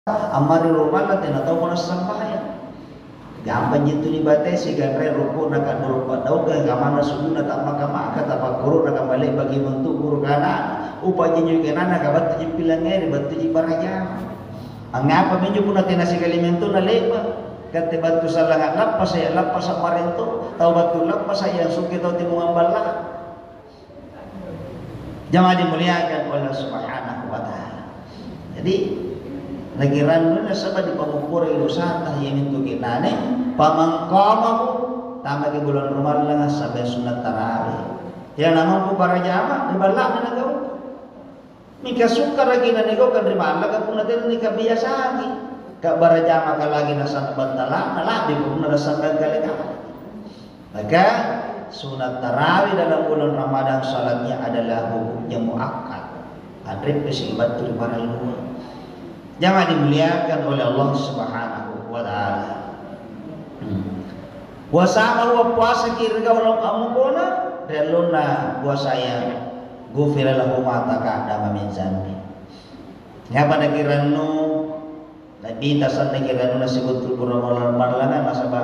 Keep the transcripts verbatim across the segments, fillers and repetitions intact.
Amma ri rumalla tena tau nasambayang. Gampang jintu nibatesi, ganre ruku'na, ka'doro pa'daukang, kamanna sujudna, tammaka-maka, tapakkoro'na, kamma le'baki mentu'guru kanana, upa jinjo kanana, kabattuji pilangngeri, battuji parajama. Angngapa minjo punna tena sikali mentuna le'ba'? Katte battu sallang a'lappasa, a'lappasa marento, tau battu lappasa, yang suke tau timungang balla'. Jamaah dimuliakan oleh Allah Subhanahu wa Ta'ala. Jadi, nakirannu nasaba dipammopporoi dosata, iamintu ke'nane, faman qamahu, tamaki bulang rumallanga sampai sunna' tarawih. Tena namampu parajama, ri balla'na nagau. Mingka sukkaraki nanigaukang ri ballaka punna tena nikabiasangi. Ka'bara jamaka lagi nasaba battala'na, la'bi punna nasanggang kale-kale. Maka, sunat tarawih dalam bulan Ramadan salatnya adalah hukumnya muakkad. Anreppeseki battu ri paralluang. Jamaah dimuliakan oleh Allah Subhanahu wa Ta'ala. Hmm. Wa sama wa puasaki ri gau' ammukona, ri allonna puasaya, ghufira lahu ma taqaddama min dzanbi. Ngapa nakirannu? Nabita sannaki rannu nasibuntu pura mallanga, nasaba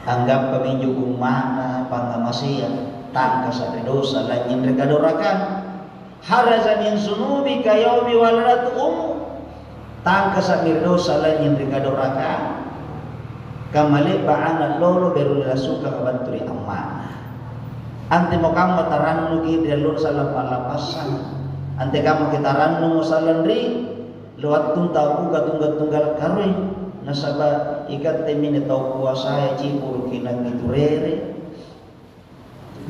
anggappa minjo umma'na pangngamaseang, tangkasa ri dosa, lanynying ri kadorakang. Haraza min zunubi ka yaumi waladat ummu. Tangkasa'mi ri dosa, lanynying ri kadorakang, kamma le'ba' ana' lolo beru nilasukanga battu ri amma'na. Antemo kamma tarannuki ri allonna sallang pa'lappassang. Antekamma kitarannumo sallang ri Ri wattunta a'buka tungga-tunggala' karui, nasaba' ikattemi anne tau puasaya cipuruki nakke tu rere.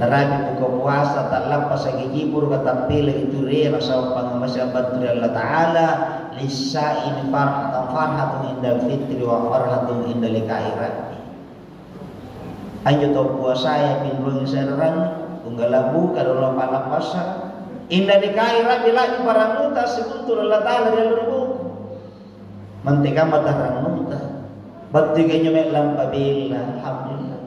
Narapi buka puasa, ta'lappasaki cipuruka, tappelaki tu rere, nasaba' pangngamaseang battu ri Allata'ala, "Lissaimi farhatun, farhatun indal fitri wa farhatun inda liqa'i rabbi." Anjo tau puasaya pinruang se'reranna, tunggala' buka, dolo pa'lappassang. Inda liqa'i rabbi, la'bi parannuta sikontu ri Allata'ala ri allo ri bokoa. Mantekamma tarannuta. Battui anjo mae lampa bella, alhamdulillah.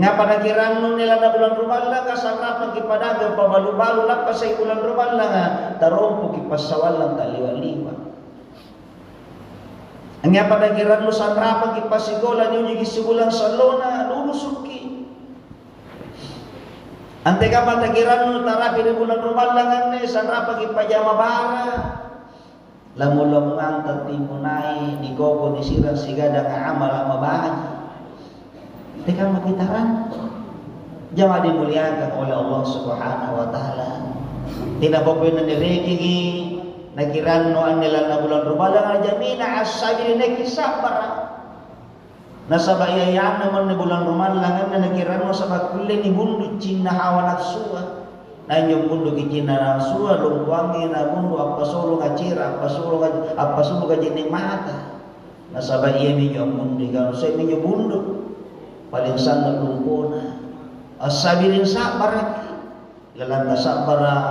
Ngapa nakirannu anne lanna bulang rumallanga, sanrapangki padagang pabalu-balu, lappasai bulang rumallanga, tarompoki passawallang ta'liwa'-liwa'. Angngapa takirannu sanrapaki passikola niujiki sibulang sallona, lulusukki? Antekamma takirannu tarapi ri bulang rumallang anne, sanrapaki pajama bara, lamung-lamunganta timmunai, nikoko nisirang sigadanga amala' mabaji'? Tekamma kitarannu. Jamaah dimuliakan oleh Allah Subhanahu wa Ta'ala. Tena pokokna nirekengi nakirannu anne lanna bulang rumallang, jamina as-sabiri, naiki sabbara'. Nasaba' iya-iyanna manne bulang rumallang anne nakirannu saba' kulle nibundu' cinna hawa nafsua. Na injo bunduki cinna nafsua, lompoangi nabundu' appasolonga cera', appasolonga, appasuluka je'ne' mata. Nasaba' iami anjo ammundui kanu, se'mi anjo bundu'. Paling sanna' lompona. As-sabirin, sa'baraki. Lalang tasabbara',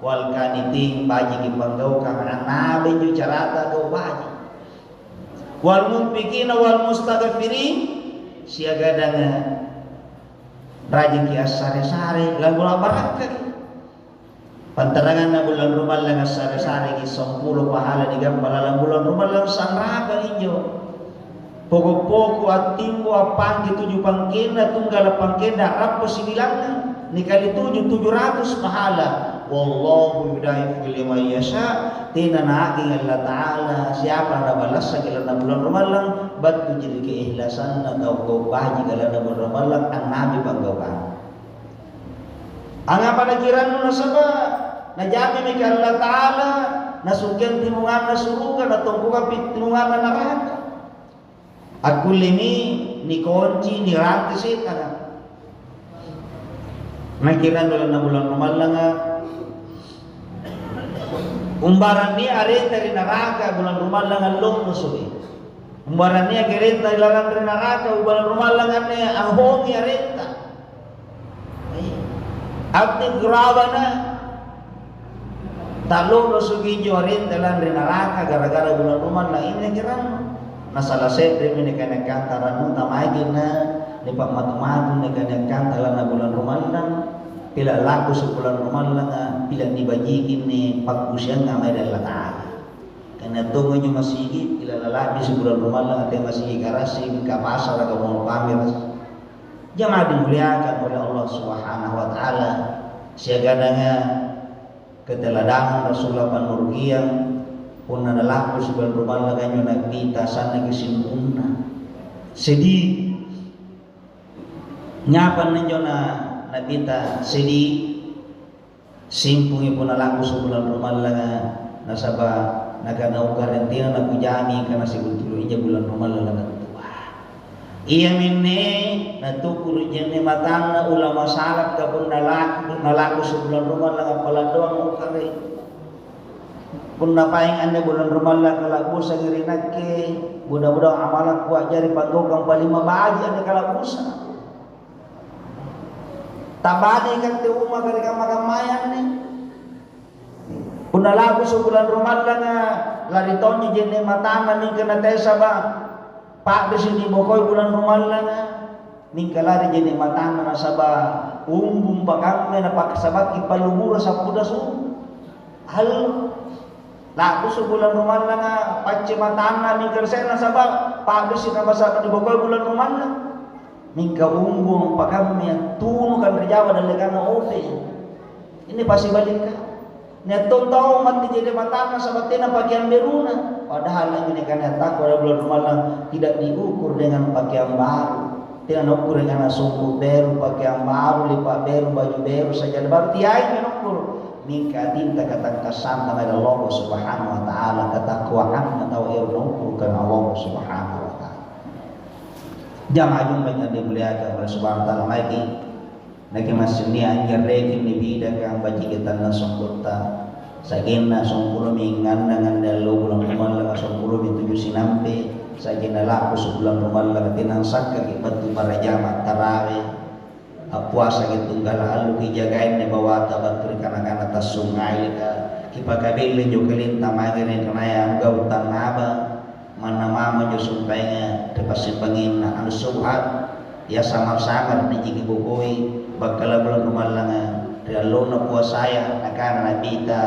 wal qanitin, bajiki panggaukang, annabai anjo carata gau' baji'. Wal munfiqina wal mustaghfirin, siagadanga rajinki assare-sare, lalang barakkaki. Pantaranganna bulang rumallang assare-sareki, sampulo pahala nigappa lalang bulang rumallang, sanrapang injo. Poko'-poko', attimbo, appangki tuju pangkenna, tunggala' pangkenna, a'rappo sibilangngang, nikali tuju, tuju ratus pahala. Wallahu yudaifu liman yasha, tena naa'ging Allata'ala siapa nabalassaki lalang bulang rumallang, battuji ri keikhlasanna tau gau' bajika lalang bulang rumallang, annabi panggaukang. Angngapa nakirannu? Nasaba' najamimi Allata'ala, nasungkeang timunganna suruga, natongkokampi timunganna naraka. Akkullemi nikonci, nirante setanga. Nakirannu lalang bulang rumallanga, umbarang nia' arenta ri naraka bulang rumallanga, lonnosoki. Umbarang niaki arenta ilalang ri naraka, umbarang rumallang anne anghongi arenta. Ati gurabana, ta'lolosuki injo arenta lalang ri naraka gara-gara bulang rumallang, inne kirannu. Nasala se'remi nikanakkanta rannuta, maeki na nipa'matu-matu nikanakkanta lalang bulang rumallang, pila' lakusu' bulang rumallanga, pila' nibajikinni pakkusianga mae ri Allata'ala. Kan Nia' tongi anjo masigi', ilalalabi sibulang rumallang, tea masigi' garasi, mingka pasaraka mall pamera. Jamaah dimuliakan oleh Allah Subhanahu wa Ta'ala, siagang keteladanan Rasulullah pannurungang, punna nalaku sibulang rumallang anjo Nabita, sannaki simpunna. Sedih. Nyapa anjo na Nabita sedih? Simpungi punna lakusu bulang rumallanga, nasaba' nakana ukareng tena nakujami kana sibuntulu injo bulang rumallang labattua. Iaminne natukkuru' je'ne' matanna ulama salafka punna laku, nalakusu bulang rumallanga pala' doang ukareng. Punna paeng anne bulang rumallang kala'busangi ri nakke, mudah-mudahan amalakku a'jari panggaukang paling mabaji' anne kala'busang. Tabani katte umaka ri kamma-kammaya anne. Punna lakusu bulang rumallanga, lari tonji je'ne' matanna mingka natea saba' pa'risi' nibokoi bulang rumallanga, mingka lari je'ne' matanna nasaba' umbung pakammai napakasabakki pallubura sampulo subu. Allo. Lakusu bulang rumallanga, pacce matanna mingka ri sa'na nasaba' pa'risi' nabasa nibokoi bulang rumallang. Mingka umbung pakammaya tunu kanre jawa dallekanna ope. Ini pasibalikka. Nia' tong tau matti je'ne' matanna saba' tena pakeang beruna. Padahal anjo nikana takwa ri bulang rumallang tidak diukur dengan pakeang baru. Tena naukkuru' angkana songko' beru, pakeang baru, lipa' beru, baju beru, sajang baru, teaimi naukkuru'. Mingka atinta katangkassanta mae ri Allahu Subhanahu wa Ta'ala, katakwaanna tau ero' naukkuru' kana Allahu Subhanahu wa Ta'ala. Jamaah Jumat yang dimuliakan oleh Subhanahu wa Ta'ala, maeki nakimassing nia' anjarreki nibidaka ambaciki tanna songkotta. Sa'genna sampulomi nganna-nganna allo bulang rumallanga, sampulomi tuju sinampe, sa'genna lakusu bulang rumallanga, tena sakkaki battu para jama' tarawe. Appuasaki tunggala alloki jagaing anne bawata battu ri kana-kana tassungaileka, kipakabelle anjo kalinta mange ri kanaya anggau tangngaba. Manna mamo anjo sumpaenga ri passimbanginna anu subhat, ya samar-samar nijiki bokoi, bakkala bulang rumallanga ri allonna puasaya, nakana Nabita,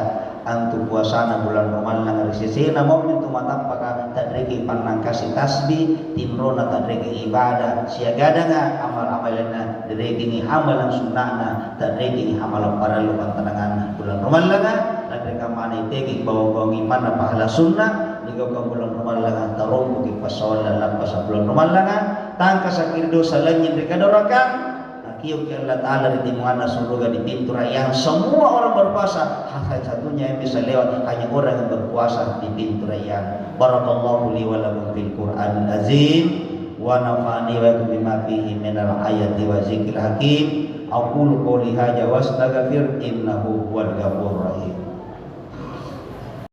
antu puasana bulang rumallanga ri sesena maummi antu matappaka, ta'rekeng pannangkasi tasbih, tinrona ta'rekeng ibada, siagadanga amal-amalenna, nirekengi hamalang sunna'na, ta'rekengi hamalang parallu pantananganna bulang rumallanga, lanri kammana itekeng bawang-bawang imanna pahala sunna', nigaukang bulang rumallanga, tarompoki passawallang lappasa' bulang rumallanga, tangkasaki ri dosa lanynying ri kadorakang, nakioki Allata'ala ri timuanna suruga di pintu Rayyan. Semua orang berpuasa, hanya satunya yang bisa lewat, hanya orang yang berpuasa di pintu Rayyan. Barakallahu li wa lakum fil Qur'anil azim, wa nafa'ani wa iyyakum bima fihi minal ayati wa zikril hakim. Aqulu qouli hadza wa astaghfir innahu huwal ghafurur rahim.